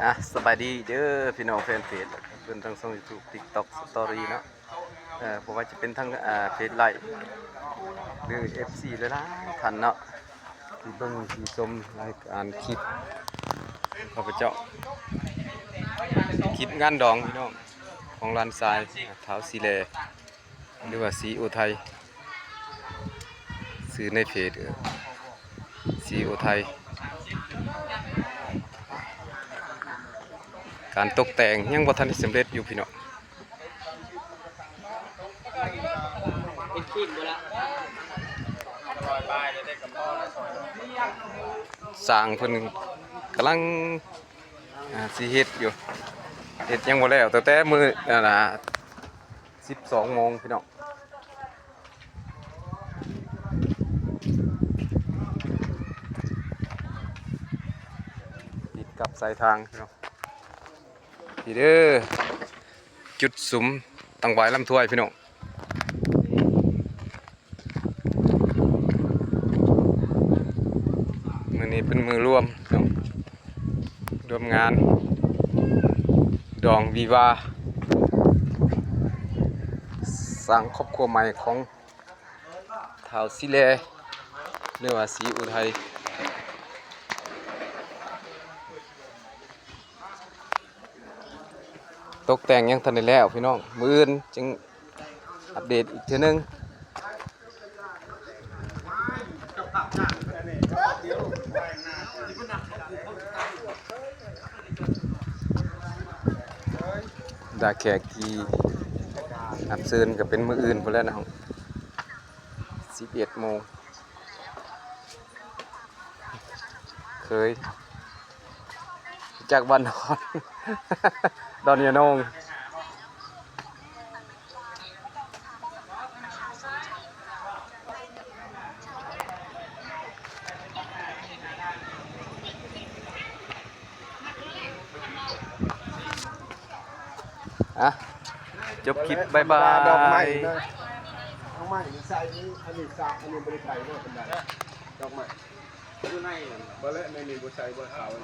ອ່ະ ສະບາຍດີເດີພີ່ນ້ອງແຟນເພຈ ເພິ່ນທັງຊ່ອງຢູທູບ ຕິກຕັອກ ສະຕໍຣີເນາະ. ເອີ ບໍ່ວ່າຈະເປັນທັງ ເອີ ເພຈໄລ ຫຼື ເອັຟຊີ ຫຼາຍໆທ່ານເນາະ ທີ່ເບິ່ງທີ່ຊົມລາຍການຄລິບຂ້າພະເຈົ້າ ຄລິບງານດອງພີ່ນ້ອງ ຂອງຫຼານຊາຍ ທ້າວສີແລ ຫຼືວ່າສີອຸໄທ ຊື່ໃນເພຈ ເອີ ສີອຸໄທ. ການຕົກແຕ່ງຍັງບໍ່ທັນໄດ້ສຳເລັດຢູ່ພີ່ນ້ອງ ເປັນຄຣີມບໍ່ລະ ຊ່າງເພິ່ນກຳລັງ ອ່າ ຊິເຮັດຢູ່ ເຮັດຍັງບໍ່ແລ້ວ ຕັ້ງແຕ່ມື້ນັ້ນນະ ສິບສອງໂມງພີ່ນ້ອງ ຕິດກັບສາຍທາງພີ່ນ້ອງ. ນີ້ເດີ ຈຸດສຸມຕັງຫວາຍລຳຖ້ວຍພີ່ນ້ອງ. ມື້ນີ້ເປັນມື້ລວມເນາະ ລວມງານດອງວິວາ ສ້າງຄອບຄົວໃໝ່ຂອງທ້າວສີແລ ຫຼືວ່າສີອຸໄທ. ຕົກແຕ່ງຍັງທັນໄດ້ແລ້ວພີ່ນ້ອງ ມື້ອື່ນຈຶ່ງອັບເດດອີກເທື່ອໜຶ່ງ. ບັນດາແຂກທີ່ຮັບເຊີນກໍເປັນມື້ອື່ນພຸ້ນແຫຼະເນາະ ສິບເອັດໂມງ. ເຄີຍ ຈາກບ້ານນອນ ດອນຍາໂນງ. ອ່ະ ຈົບຄລິບ ບາຍບາຍ. ດອກໄມ້ນະ ດອກໄມ້ໃສ່ນີ້ ອັນນີ້ສາກ ອັນນີ້ບໍ່ໄດ້ໃສ່ເນາະ ເປັນໄດ ດອກໄມ້ ຢູ່ໃນນັ້ນ ບໍ່ແລະ ໃນນີ້ບໍ່ໃສ່ ບໍ່ຂາວ.